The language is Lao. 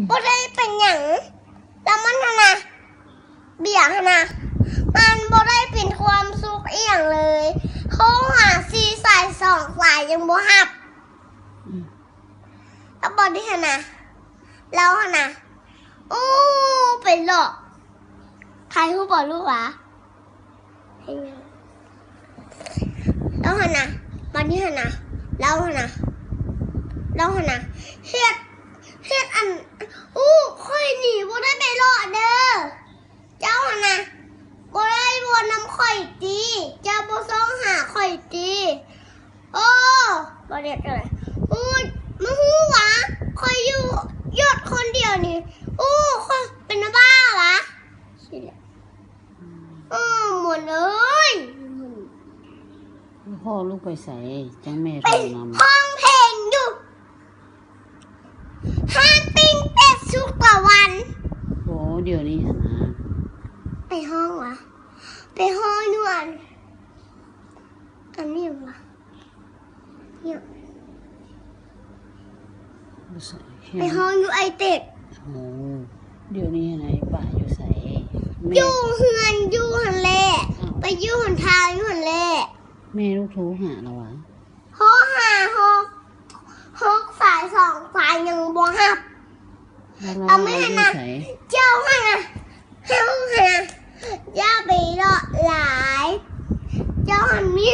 ບໍ່ໄດ້ເປັນຫຍັງ. ແລ້ວມັນຫັ້ນນະ ເບຍຫັ້ນນະ ມັນບໍ່ໄດ້ເປັນຄວາມສຸກອີ່ຫຍັງເລີຍ. ໂທຫາສີ່ສາຍສອງສາຍຍັງບໍ່ຮັບ. ອືມ ແລ້ວບັດນີ້ຫັ້ນນະ ລາວຫັ້ນນະ ໂອ້ ໄປເລາະ ໃຄຮູ້ບໍ່ລູກຫວາ? ເຮັດຫຍັງ? ລາວຫັ້ນນະ ບັດນີ້ຫັ້ນນະ ລາວຫັ້ນນະ ລາວຫັ້ນນະ ເຮັດ ເຮັດອັນ ໂອ້ ຂ້ອຍນີ້ບໍ່ໄດ້ໄປເລາະເດີ. ເຈົ້າຫັ້ນນະ ບໍ່ໄດ້ເວົ້ານຳຂ້ອຍຕິ? ເຈົ້າບໍ່ຊອກຫາຂ້ອຍຕິ? ໂອ້ ບໍ່ໄດ້ເລີຍ. ໂອ້ຍ ມາຮູ້ຫວາ ຂ້ອຍຢູ່ ຢູ່ຄົນດຽວນີ້. ໂອ້ ຂ້ອຍເປັນບ້າຫວາ? ເອີ ໝົນເອີຍ ພໍ່ລູກໄປໃສ? ຈັ່ງແມ່ ໄປຮ້ອງນຳ ຮ້ອງເພງຢູ່ ຮ້ານປີ້ງເປັດສຸກຕາວັນ. ໂອ້ ດຽວນີ້ຫັ້ນນະ ໄປຮ້ອງຫວາ? ໄປຮ້ອງຢູ່ອັນ ອັນນີ້ຫວາ? ຢູ່ ຢູ່ໃສ? ໄປຮ້ອງຢູ່ໄອເຕັກ. ໂອ້ ດຽວນີ້ຫັ້ນນະ ປ້າຢູ່ໃສ? ແມ່ ຢູ່ເຮືອນ ຢູ່ຫັ້ນແຫຼະ. ອ້າວ ໄປຢູ່ຫົນທາງຢູ່ຫັ້ນແຫຼະ. ແມ່ລູກໂທຫາລະຫວາ? ໂທຫາ ໂທ ໂທສາຍສອງສາຍຍັງບໍ່ຮັບ. ແລ້ວລາວຢູ່ໃສ? ເຈົ້າຫັ້ນນະ ເຈົ້າຫັ້ນນະ ຢ່າໄປເລາະຫຼາຍ. ເຈົ້າຫັ້ນມີ